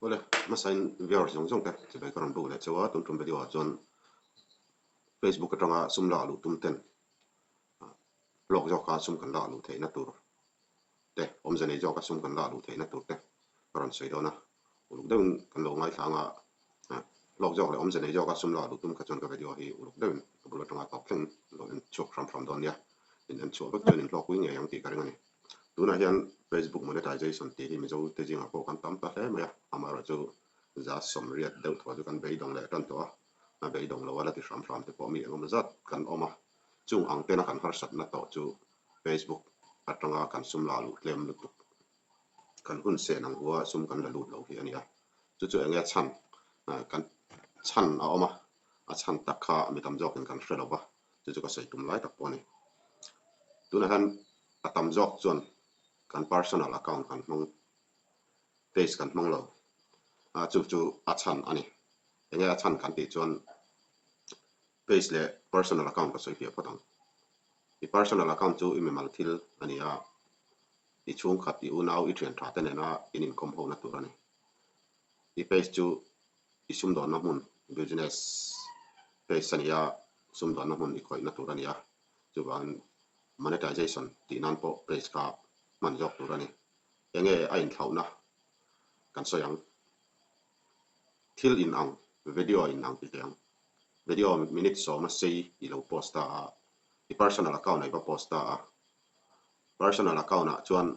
Awle, hmasain viewers zawng zawng te chibai ka rawn buk leh cheu a, tun tum video ah chuan Facebook atanga sum lak luh tum ten hlawk zawka sum kan lak luh theihna tur te, awmze nei zawka sum kan lak luh theihna tur te ka rawn sawi dawn a, uluk deuhin kan lo ngaithla anga hlawk zawk leh awmze nei zawka sum lak luh tum kha chuan ka video hi uluk deuhin ka bul atanga tawp thleng lo en chhuak hram hram dawn nia, in en chhuah vek chuan in hlawkpui ngei ang tih ka ring a ni. Tunah hian Facebook monetization tih hi Mizo te zingah pawh kan tam ta hle mai a, amaherawhchu za 80 deuh thaw chu kan beidawng leh tan tawh a, a beidawng lo a la ti hram hram te pawh mi engemaw zat kan awm a, chung ang tena kan harsatna tawh chu Facebook atanga kan sum la luh tlem lutuk, kan hun sen ang hua sum kan la lut lo hi a ni a, chu chu enge chhan kan chhan a awm a, a chhan tak kha mi tam zawkin kan hre lo va. Chu chu ka sawi tum lai tak pawh a ni. Tunah hian a tam zawk chuan kan personal account kan hmang, page kan hmang lo. A chu chu a chhan a ni. Enge a chhan kan tih chuan page leh personal account ka sawi fiah phawt ang. I personal account chu i mimal thil a ni a, i chhungkhat, i unau, i thian tha te nena in inkawm hona tur a ni. I page chu i sumdawnna hmun, business page a ni a, sumdawnna hmun i khawihna tur a ni a, chuvangin monetization tih nan pawh page kha hman zawk tur a ni. Enge a inthlauhna kan sawi ang? Thil in ang, video in ang ti teh ang. Video minute 10 a sei i lo post ta a, i personal account ah i va post ta a, personal account ah chuan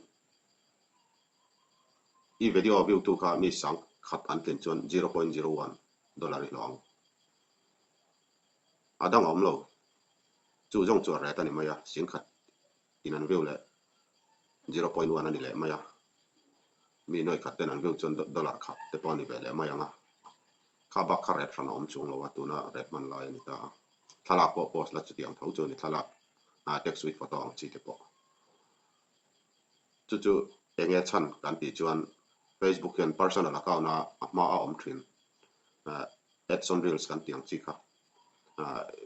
i video view tu kha mi 1000 an tlin chuan 0.01 dollar i hlawh ang. A dang a awm lo. Chu zawng chu a ret a ni mai a, 10,000 in an view leh 0.1 a ni leh mai a. Mi 400 ten an view chuan dollar khat te pawh a ni ve leh mai ang a. Kha bak kha ret hran a awm chung lo a, tuna ret hman lai a ni ta a. Thlalak pawh post la chutiang tho chu a ni, thlalak text with photo ang chi te pawh. Chu chu enge chhan kan tih chuan Facebook hian personal account a a hma a awm thin. Ads on reels kan tih ang chi kha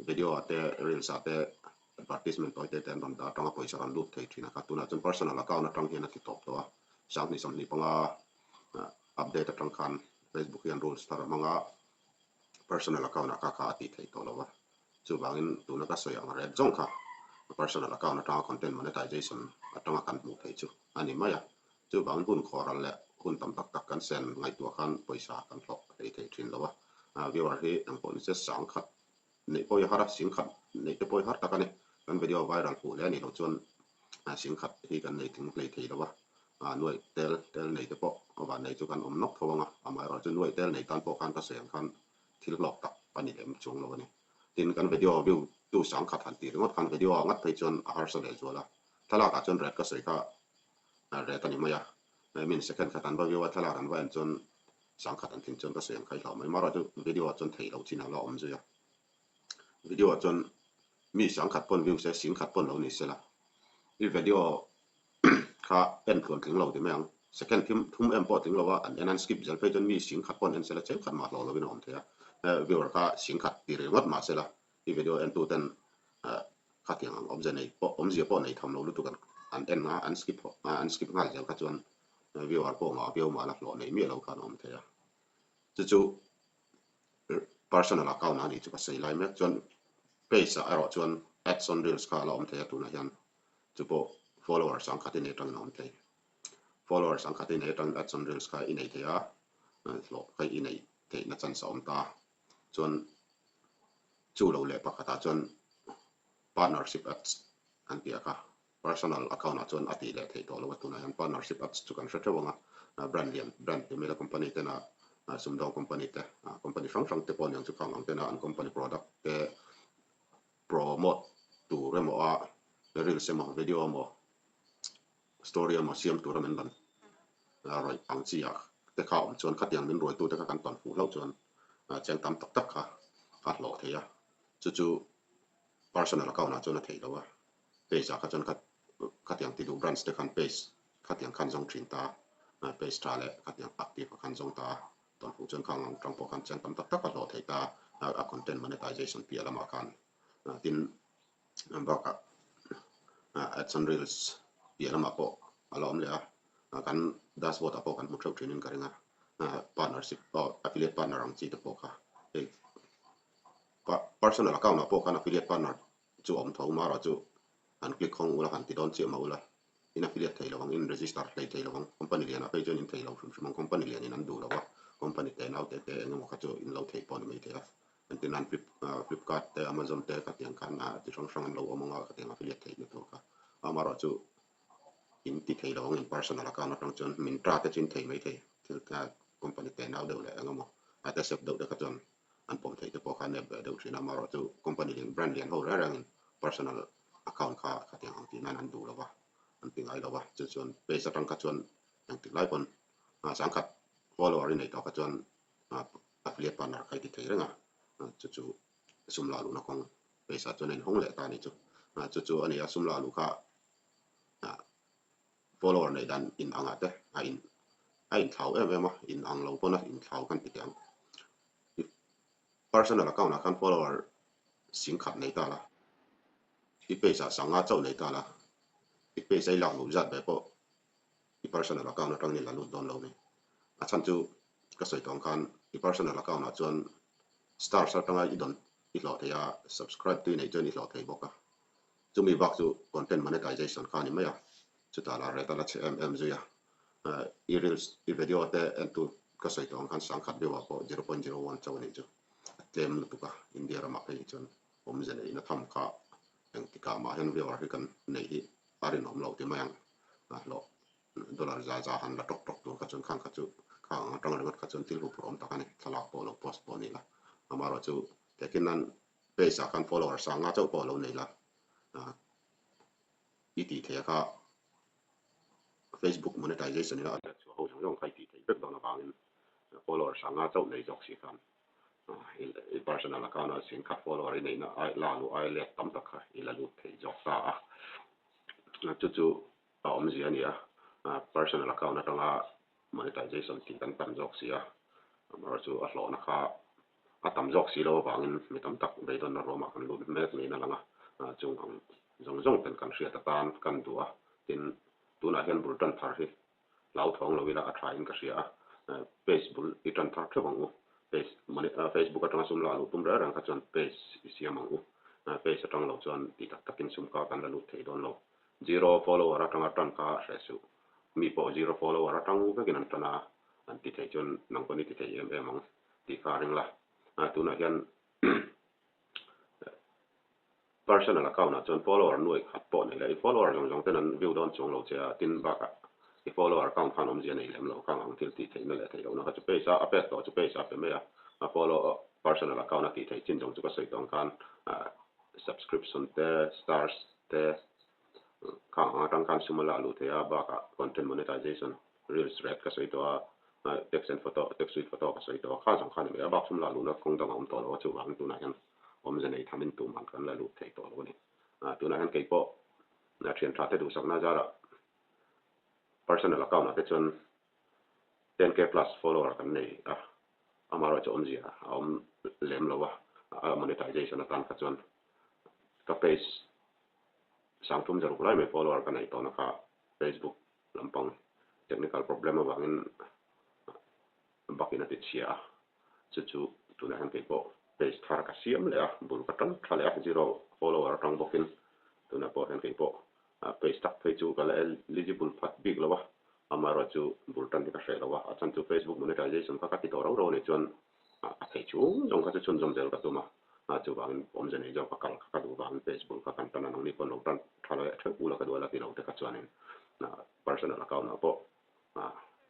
video ah te reels ah te advertisement tawi te te an rawn dah atanga pawisa rawn lut thei thin a kha. Tunah chuan personal account atang hian a ti tawp tawh a, 2025 update atang khan Facebook hian rules thar a hmang a, personal account ah kha kha a tih theih tawh lo a. Chuvangin tuna ka sawi ang ret zawng kha personal account atanga content monetization atanga kan hmuh theih chu a ni mai a. Chuvangin hun khawhral leh hun tam tak tak kan sen ngaihtuah khan pawisa kan hlawh hlei thei thin lo a. Viewer hi engpawh ni se 10,000 neih pawh i har a, 10,000 neih te pawh i har tak a ni. Kan video viral fuh hle a nih loh chuan 10,000 hi kan nei tling hlei thei lo a. Nuaih tel tel nei te pawh a van nei chu kan awm nawk tho ang a, amaherawhchu nuaih tel nei tan pawh khan ka sawi ang khan thil hlawk tak a ni lem chuang lo a ni. Tin, kan video view tu 10,000 han tih ringawt khan video ah ngat phei chuan a harsa leh zual a. Thlalak ah chuan ret ka sawi kha ret a ni mai a. I mean second khat an va view a, thlalak an va en chuan 10,000 an tling chuan ka sawi ang kha i hlau mai. Marawh chu video ah chuan theih loh chin a la awm zui a. Video ah chuan mi 10,000 pawn view se, 10,000 pawn lo ni sela. I video kha en tluan tling lo ti mai ang. Second thim thum em pawh tling lo a, an en an skip zel phei chuan mi 10,000 pawn en sela cheng khat mah hlawh lovin a awm thei a. Viewer kha 10,000 ti ringawt mah sela i video en tu ten khatiang ang awmzia nei pawh awmzia pawh nei tham lo lutuk an an en a, an skip an skip nghal zel kha chuan viewer pawh ngah viau mah la hlawh nei miah lo khan a awm thei a. Chu chu personal account a nih chu ka sawi lai mek chuan page ah erawh chuan ads on reels kha a la awm thei a tunah hian chu pawh followers ang khat i nei atangin a awm thei. Followers ang khat i nei atangin ads on reels kha i nei thei a, hlawh kha i neih theihna chance a awm ta. Chuan chu lo leh pakhatah chuan partnership ads an tih a kha personal account ah chuan a tih leh theih tawh lo a, tunah hian partnership ads chu kan hre theuh ang a, brand lian brand ti mai la company tena sumdawng company te company hrang hrang te pawh aniang chu khang ang tena an company product te promote tur emaw a reels emaw video emaw story emaw siam tura min rawn rawih ang chi ah te kha awm chuan khatiang min ruaitu te kha kan tawn fuh hlauh chuan cheng tam tak tak kha a hlawh thei a, chu chu personal account ah chuan a theih loh a, page ah kha chuan khatiang ti duh branch te khan page khatiang khan zawng thin ta a, page tha leh khatiang active ah khan zawng ta a, tawn fuh chuan khang ang tang pawh khan cheng tam tak tak a hlawh thei ta a, a content monetization piah lamah khan tin bakah ads on reels piah lamah pawh a la awm leh a, kan dashboard ah pawh kan hmu theuh thinin ka ring a. Partnership affiliate partner ang chi te pawh kha hei personal account ah pawh khan affiliate partner chu a awm tho amaherawh chu han click hawng ula han ti dawn chiah mah ula in affiliate thei lo ang in register hlei thei lo ang company lian ah phei chuan in thei lo hrim hrim ang company lian in an duh lo a company te nau te te eng emaw kha chu in lo thei pawh a ni maithei a engtin nan flipkart te amazon te khatiang khan chi hrang hrang an lo awm ang a khatiang affiliate theihna tur kha amaherawh chu in ti thei lo ang in personal account atang chuan min ta te chu in thei mai thei thil company te nau deuh leh eng emaw a te sep deuh te kha chuan an pawm theih te pawh kha nep ve deuh thin a amaherawh chu company lian brand lian ho reng reng in personal account kha khatiang ang tih nan an duh lo va an ti ngai lo va chu chuan page atang kha chuan engtik lai pawn sangkhat follower i nei tawh kha chuan affiliate partner kha i ti thei reng a chu chu sum lah luhna kawng page ah chuan a inhawng leh ta a ni chu chu chu a ni a sum lah luh kha follower neih dan in angah te a in a inthlau em em a in ang lo pawn a inthlau kan ti teh ang i personal account ah khan follower singkhat nei ta la i page ah sanga chauh nei ta la i page a i lak luh zat ve pawh i personal account atangin i la lut dawn lo ni a chhan chu ka sawi tawng khan i personal account ah chuan stars atanga i dawn i hlawh thei a subscribe tu i neih chuan i hlawh thei bawk a. Chumi bak chu content monetization kha a ni mai a, chutah lah rate a la chhe em em zui a. I reels, i video te entu ka sawi tawh ang khan sangkhat view ah pawh 0.01 chauh a nih chu a tlem lutuk a, India ramah phei hi chuan awmze neihna tham kha engtikah mah hian viewer hi kan neih hi a rinawm lo ti mai ang a hlawh dollar za za han la tawk tawk tur kha chuan khang kha chu khang ang atang ringawt kha chuan thil huphurh awm tak a ni, thlalak pawh lo post pawh a ni la amaherawhchu tehkhin nan Page ah khan follower sanga chauh pawh a lo nei la, i tih theih a kha Facebook monetization ina a let chhuah ho zawng zawng kha i tih theih vek dawn avangin follower sanga chauh nei zawk si khan i personal account a singkhat follower i neihna ai la luh ai let tam tak kha i la lut thei zawk ta a, chu chu a awmzia a ni a, personal account atanga monetization tih kan tam zawk si a, amaherawhchu a hlawhna kha a tam zawk si lo avangin mi tam tak beidawnna ruamah kan lut mek niin a lang a, chung ang zawng zawng ten kan hriat atan kan duh a, tin tunah hian bul tan thar hi hlauthawng lo ila a tha in ka hria a, page bul i tan thar theuh ang u, page Facebook atanga sum la luh tum reng reng kha chuan page i siam ang u, page atang lo chuan ti tak takin sum kha kan la lut thei dawn lo, zero follower atanga tan kha hreh suh, mi pawh zero follower atang vekin an tan a, an ti thei chuan nang pawn i ti thei em em ang. tih kha a ring la. Tunah hian personal account ah chuan follower nuai khat pawh nei la, i follower zawng zawng ten an view dawn chuang lo che a, tin bakah i follower account khan awmzia nei lem lo khang ang thil tih theihna leh theih lohna kha chu page a a pek tawh chu page a pe mai a, a follow personal account a tih theih chin zawng chu ka sawi tawh ang khan subscription te stars te khang ang atang khan sum a la luh theih a bakah content monetization Reels red ka sawi tawh a, text and photo, text with photo ka sawi tawh a, kha zawng kha a ni mai a, bak sum lah luhna kawng dang a awm tawh lo a, chuvangin tunah hian awmze nei thamin tumah kan la lut thei tawh lo a ni. Tunah hian kei pawh thian tha te duhsakna zarah personal account ah te chuan 10k plus follower kan nei a, amaherawhchu awmzia a awm lem lo a, a monetization atan kha chuan ka page sangthum zaruk lai mai follower ka neih tawhna kha Facebook Lampang technical problem avangin bakin a ti chhia a, chu chu tunah hian kei pawh page thar ka siam leh a, bul ka tan tha leh a, zero follower atang bawkin tunah pawh hian kei pawh page tak phei chu ka la eligible phat bik lo a, amaherawhchu bul tan hi ka hreh lo a, a chhan chu Facebook monetization kha ka ti tawh rau rau a nih chuan a theih chung zawng kha chu chhunzawm zel ka tum a, chuvangin awmze nei zawk a kal kha ka duh vangin Facebook kha kan tan a, nangni pawn lo tan tha leh theuh ula ka duh a la ti lo te kha chuanin personal account ah pawh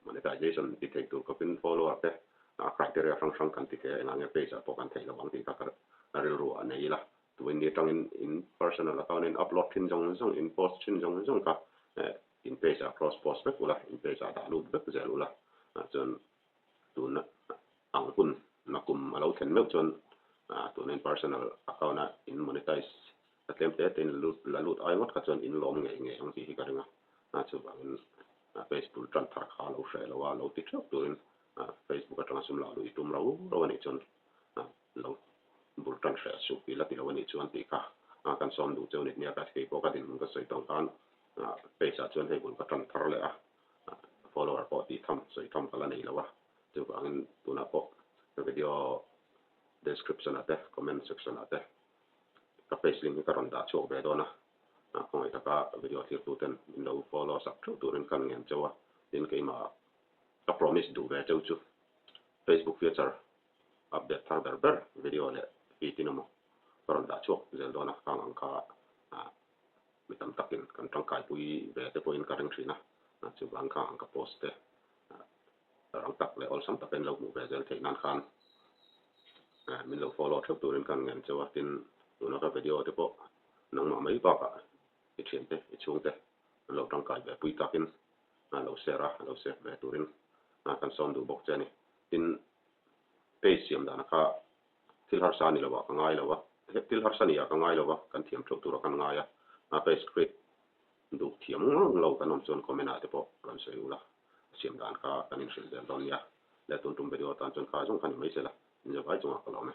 monetization ti thei tur khawpin follower te criteria hrang hrang kan ti thei a, engah nge page ah pawh kan theih lo ang tih kha ka rilru ah nei ila, tuin ni atangin in personal account in upload thin zawng zawng, in post thin zawng zawng kha in page ah cross post vek ula, in page ah dah lut vek zel ula chuan tun ang hun na kum a lo thlen meuh chuan tuna in personal account a in monetize a tlem te te in la lut ai ngawt kha chuan in lawm ngei ngei ang tih hi ka ring a, chuvangin Facebook tan thar kha a lo hreh lo a, lo ti theuh turin Facebook atanga sum lah luh i tum rau rau a nih chuan lo bul tan hreh suh i la ti lo a nih chuan tih kha kan sawm duh cheu a ni. Nia ka kei pawh ka dinhmun ka sawi tawng khan page ah chuan hei bul ka tan thar leh a, follower pawh tih tham sawi tham ka la nei lo a. Chuvangin tunah pawh video description ah te comment section ah te ka page link hi ka rawn dah chhuak ve dawn a, khawngaih taka video thlir ten min lo follow sak theuh turin ka ngen cheu a, tin keimah ka promise duh ve cheu chu Facebook feature update thar ber ber video leh feed in emaw ka rawn dah chhuak zel dawn a, khang ang kha mi tam takin kan tangkaipui ve te pawhin ka ring thin a, chuvang khang ang ka post te rang tak leh awlsam takin lo hmuh ve zel theih nan khan min lo follow theuh turin ka ngen cheu a, tin tuna ka video te pawh nangmah mai bakah i thiante i chhungte an lo tangkai ve pui takin lo share a, lo save ve turin kan sawm duh bawk che a ni. Tin page siam dana kha thil harsa a ni lo ah ka ngai lo a, thil harsa ni ah ka ngai lo a, kan thiam theuh tura kan ngai a, page create duh thiam ngang lo kan awm chuan comment ah te pawh rawn sawi ula, a siam dan kha kan inhrilh zel dawn nia. Le tun tum video atan chuan kha zawng kha ni mai se la, inzavai chungah ka lawm e.